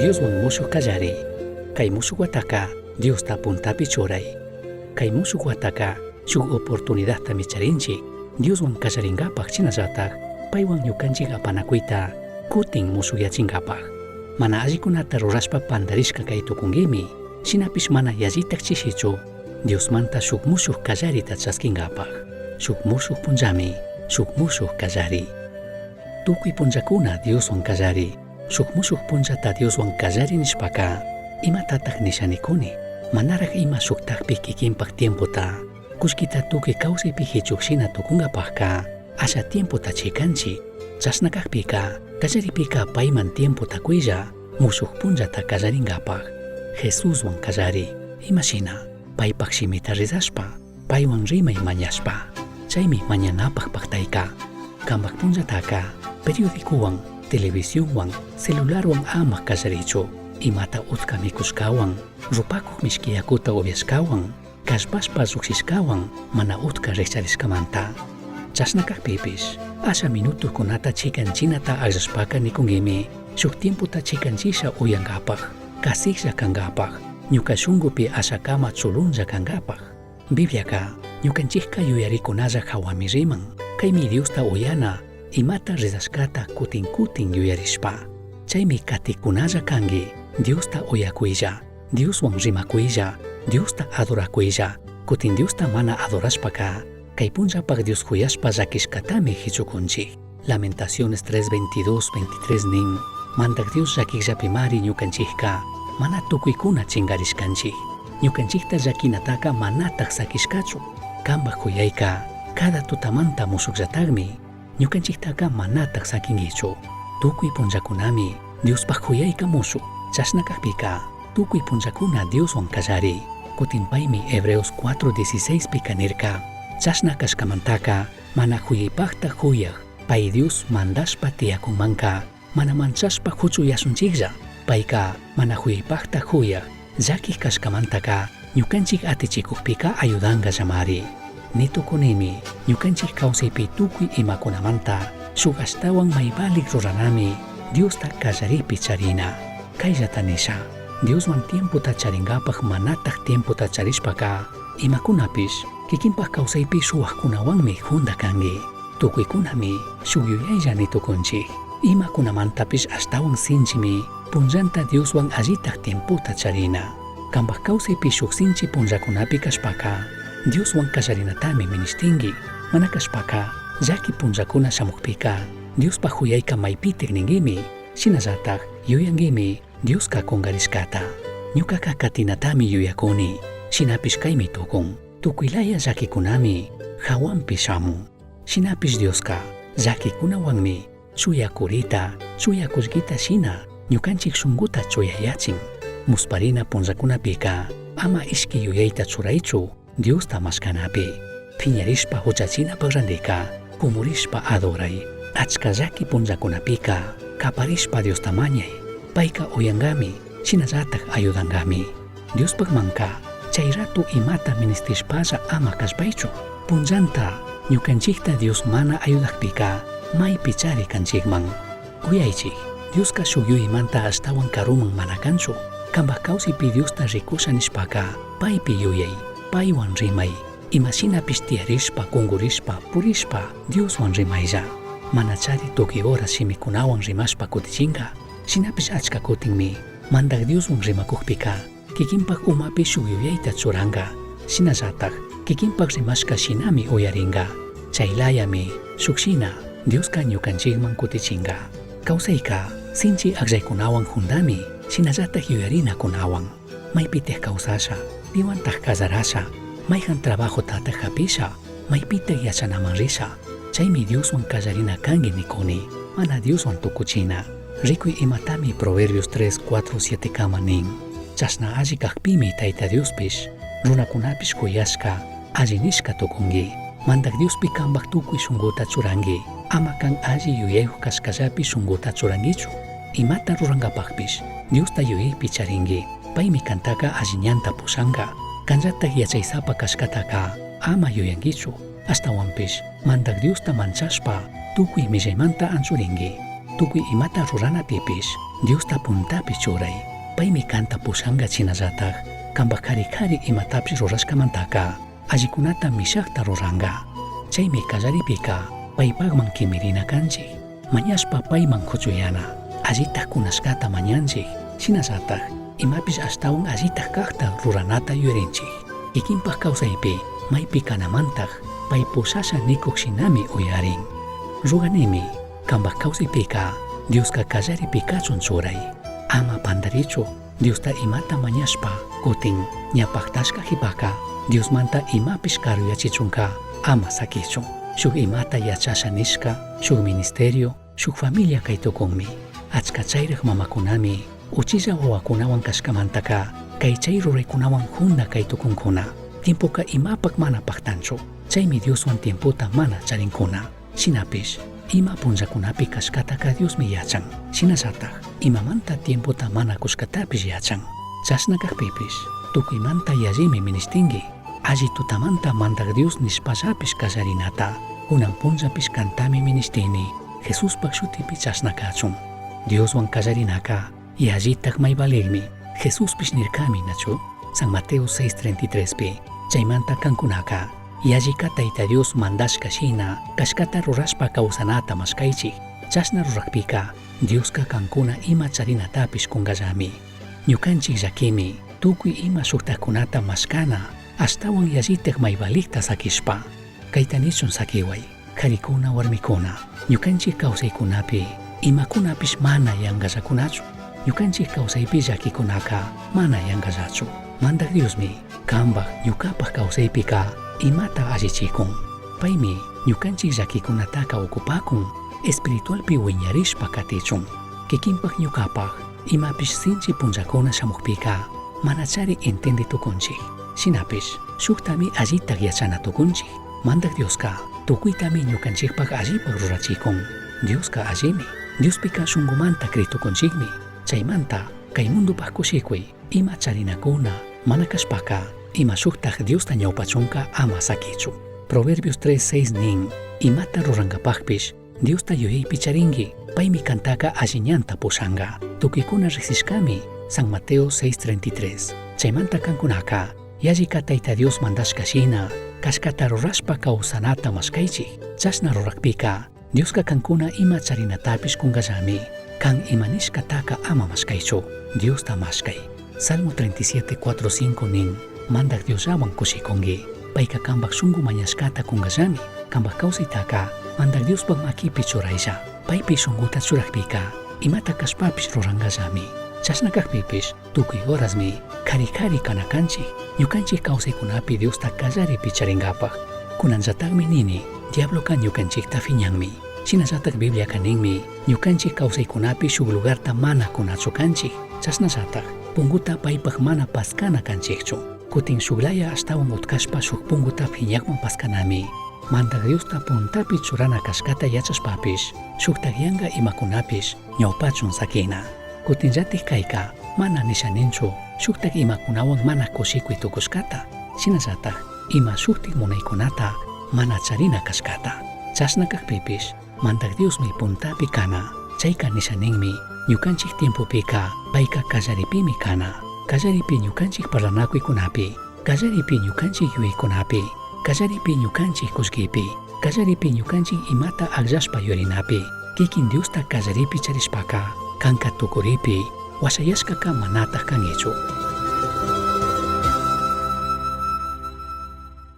Dioshuan mushuj callari. Cai mushuj huataca Diosta puntapi churai. Cai mushuj huataca shuj oportunidadtami charinchij Dioshuan callaringapaj shinallataj paihuan ñucanchij apanacuita cutin mushujyachingapaj. Mana allicunata rurashpa pandarishca cai tucunguimi, shinapish mana yallitaj chishichu Diosmanta shuj mushuj callarita chasquingapaj. Shuj mushuj punllami, shuj mushuj callari. Tucui punllacuna Dioshuan callari. Shuj mushuj punllata Dioshuan callari nishpaca, imatataj nisha nicuni? Manaraj ima shujtajpi quiquinpaj tiempota, cullquita tucui causaipi jichuj shina tucungapajca asha tiempota chicanchij. Chashna cajpica, callaripica paiman tiempota cuilla mushuj punllata callaringapaj. Jesushuan callari, ima shina? Paipaj shimita rezashpa, paihuan rimai mañashpa. Chaimi mañanapaj pajtaica. Cambaj punllataca periodicohuan, televisionhuan, celularhuan ama callarichu. Imata utca micushcahuan, rupacuj mishqui yacuta ubyashcahuan, callpashpa llujshishcahuan mana utca rijcharishcamanta. Chashna cajpipish, asha minutocunata chicanchinata agllashpaca nicunguimi, shuj tiempota chicanchisha uyangapaj, casijlla cangapaj, ñuca shungupi ashacama chulunlla cangapaj. Bibliaca, ñucanchijca yuyaricunalla jahuami riman. Caimi Diosta uyana, imata rezashcata cutin cutin yuyarishpa. Chaimi caticunalla cangui, Diosta uyacuilla, Dioshuan rimacuilla, Diosta adoracuilla. Cutin Diosta mana adorashpaca, cai punllapaj Dios juyashpa llaquishcatami jichucunchij. Lamentaciones 3, 22, 23 nin, Mandaj Dios llaquijllapimari ñucanchijca mana tucuicuna chingarishcanchij. Ñucanchijta llaquinataca manataj saquishcachu. Cambaj juyaica cada tutamanta mushujllatajmi. Ñucanchijtaca manataj saquinguichu. Tucui punllacunami Diospaj juyaica mushuj. Chashna cajpica, tucui punllacuna Dioshuan callari. Cutin paimi Hebreos 4, 16 pica nirca, Chashna cashcamantaca mana juyaipajta juyaj pai Dios mandashpa tiyacunmanca mana manchashpa juchuyashunchijlla. Paica mana juyaipajta juyaj llaquij cashcamantaca ñucanchij atichicujpica ayudangallamari. Ni tucunimi ñucanchij causaipi tucui imacunamanta shuj ashtahuan mai valij ruranami Diosta callaripi charina. Caillata nisha, Dioshuan tiempota charingapaj manataj tiempota charishpaca imacunapish quiquinpaj causaipi shuhuajcunahuanmi junda cangui. Tucuicunami shuj yuyailla ni tucunchij. Imacunamantapish ashtahuan sinchimi punllanta Dioshuan allitaj tiempota charina. Cambaj causaipi shuj sinchi punllacunapi cashpaca, Dioshuan callarinatami minishtingui. Mana cashpaca, llaqui punllacuna shamujpica, Diospaj juyaica maipitaj ninguimi. Shinallataj yuyanguimi Diosca cungarishcata. Ñucaca catinatami yuyacuni, shinapish caimi tucun. Tucuilaya llaquicunami jahuanpi shamun. Shinapish Diosca llaquicunahuanmi chuya curita, chuya cullquita shina ñucanchij shunguta chuyayachin. Musparina punllacunapica ama ishqui yuyaita churaichu Diosta mashcanapi. Piñarishpa juchachinapaj randica cumurishpa adorai. Achca llaqui punllacunapica caparishpa Diosta mañai. Paica uyangami, shinallataj ayudangami. Diospajmanca chai rato imata ministishpalla ama callpaichu. Punllanta ñucanchijta Dios mana ayudajpica maipichari canchijman. Uyaichij, Diosca shuj yuyaimanta ashtahuan caruman mana canchu. Cambaj causaipi Diosta ricusha nishpaca paipi yuyai, paihuan rimai. Ima shinapish tiyarishpa, cungurishpa, purishpa Dioshuan rimailla. Manachari tucui horas shimicunahuan rimashpa cutichinga. Shinapish achca cutinmi Mandaj Dioshuan rimacujpica quiquinpaj umapi shuj yuyaita churanga. Shinallataj quiquinpaj rimashca shinami uyaringa. Chai layami shuj shina Diosca ñucanchijman cutichinga. Causaica sinchi agllaicunahuan jundami, shinallataj yuyarinacunahuan. Maipitaj causasha? Pihuantaj cazarasha? Maijan trabajotataj japisha? Maipitaj yachanaman risha? Chaimi Dioshuan callarina cangui nicuni, mana Dioshuan tucuchina. Ricui imatami Proverbios 3, 4, 7 cama nin. Chashna alli cajpimi Taita Diospish, runacunapish juyashca, alli nishca tucungui. Mandaj Diospi cambaj tucui shunguta churangui. Ama can alli yuyaiyuj cashcallapi shunguta churanguichu. Imata rurangapajpish Diosta yuyaipi charingui. Paimi cantaca alli ñanta pushanga. Canllataj yachaisapa cashcataca ama yuyanguichu. Ashtahuanpish Mandaj Diosta manchashpa tucui millaimanta anchuringui. Tucui imata ruranapipish Diosta puntapi churai. Paimi canta pushanga shinallataj cambaj cari cari imatapish rurashcamantaca allicunata mishajta ruranga. Chaimi callaripica paipajman quimirina canchij. Mañashpa paiman cuchuyana. Allitaj cunashcata mañanchij. Shinallataj imapish ashtahuan allitaj cajta ruranata yuyarinchij. Kikinpaj causaipi maipi canamantaj pai pushasha nicuj shinami uyarin. Ruganimi cambaj causaipica Diosca callaripi cachun churai. Ama pandarichu Diosta imata mañashpa cutin ña pajtashca jipaca Diosmanta imapish caruyachichunca ama saquichun. Shuj imata yachasha nishca, shuj ministerio, shuj familia cai tucunmi. Achca chairaj mamacunami uchilla huahuacunahuan cashcamantaca cai chai ruraicunahuan junda cai tucuncuna. Tiempoca imapac mana pajtanchu. Chaimi Dioshuan tiempota mana charincuna. Shinapish ima punllacunapi cashcataca Diosmi yachan. Shinallataj imamanta tiempota mana cushcatapish yachan. Chashna cajpipish tucuimanta yallimi minishtingui. Alli tutamanta Mandaj Dios nishpallapish callarinata. Cunan punllapish cantami minishtini. Jesuspaj shutipi chashna cachun. Dioshuan callarinaca yallitaj may valijmi. Jesuspish nircami, nachu? San Mateo 6:33pi. Chaimanta cancunaca yallica Taita Dios mandashca shina cashcata rurashpa causanata mashcaichij. Chashna rurajpica Diosca cancuna ima charinatapish cungallami. Ñucanchij llaquimi tucui ima shujtajcunata mashcana ashtahuan yallitaj may valijta saquishpa. Caita nichun saquihuai, jaricuna huarmicuna, ñucanchij causaicunapi imacunapish mana yangallacunachu. Ñucanchij causaipi llaquicunaca mana yangallachu. Mandaj Diosmi cambaj ñucapaj causaipica imata allichicun. Paimi ñucanchij llaquicunataca ocupacun espiritualpi huiñarishpa catichun. Kikinpaj ñucapaj imapish sinchi punllacuna shamujpica manachari entendi tucunchij. Shinapish shujtami allitaj yachana tucunchij. Mandaj Diosca tucuitami ñucanchijpaj allipaj rurachicun. Diosca allimi. Diospica shungumanta cri tucunchijmi. Chaimanta cai mundopaj cushicui ima charinacuna mana cashpaca ima shujtaj Diosta ñaupachunca ama saquichu. Proverbios 3:6 nin, imata rurangapajpish Diosta yuyaipi charingui, paimi cantaca alli ñanta pushanga. Tucuicuna rijsishcami, San Mateo 6:33. Chaimanta cancunaca, yallica Taita Dios mandashca shina, cashcata rurashpa causanata mashcaichij. Chashna rurajpica, Diosca cancuna ima charinatapish cungallami. Can ima nishcataca ama mashcaichu, Diosta mashcai. Salmo 37, 4, 5 nin, Mandaj Diosllahuan cushicungui. Paica cambaj shungu mañashcata cungallami. Cambaj causaitaca Mandaj Diospaj maquipi churailla. Paipi shunguta churajpica, imata cashpapish rurangallami. Chashna cajpipish, tucui horasmi cari cari cana canchij. Ñucanchij causaicunapi Diosta callaripi charingapaj. Cunanllatajmi nini, diabloca ñucanchijta fiñanmi. Shinallataj Bibliaca ninmi, ñucanchij causaicunapi shuj lugarta mana cunachu canchij. Chashnallataj, punguta paipaj mana pascana canchijchu. Cutin shuglaya ashtahuan utcashpa shuj punguta fiñajman pascanami. Mandaj Diosta puntapi churana cashcata yachashpapish, shujtaj yanga imacunapish ñaupachun saquina. Cutinllataj caica mana nisha ninchu shujtaj imacunahuan mana cushicui tucushcata, shinallataj ima shujtaj munaicunata mana charina cashcata. Chashna cajpipish Mandaj Diosmi puntapi cana. Chaica nisha ninmi, ñucanchij tiempopica paica callaripimi cana. Callaripi ñucanchij parlanacuicunapi, callaripi ñucanchij yuyaicunapi, callaripi ñucanchij cullquipi, callaripi ñucanchij imata agllashpa yuyarinapi, quiquin Diosta callaripi charishpaca, canca tucuripi, huashayashcaca manataj canguichu.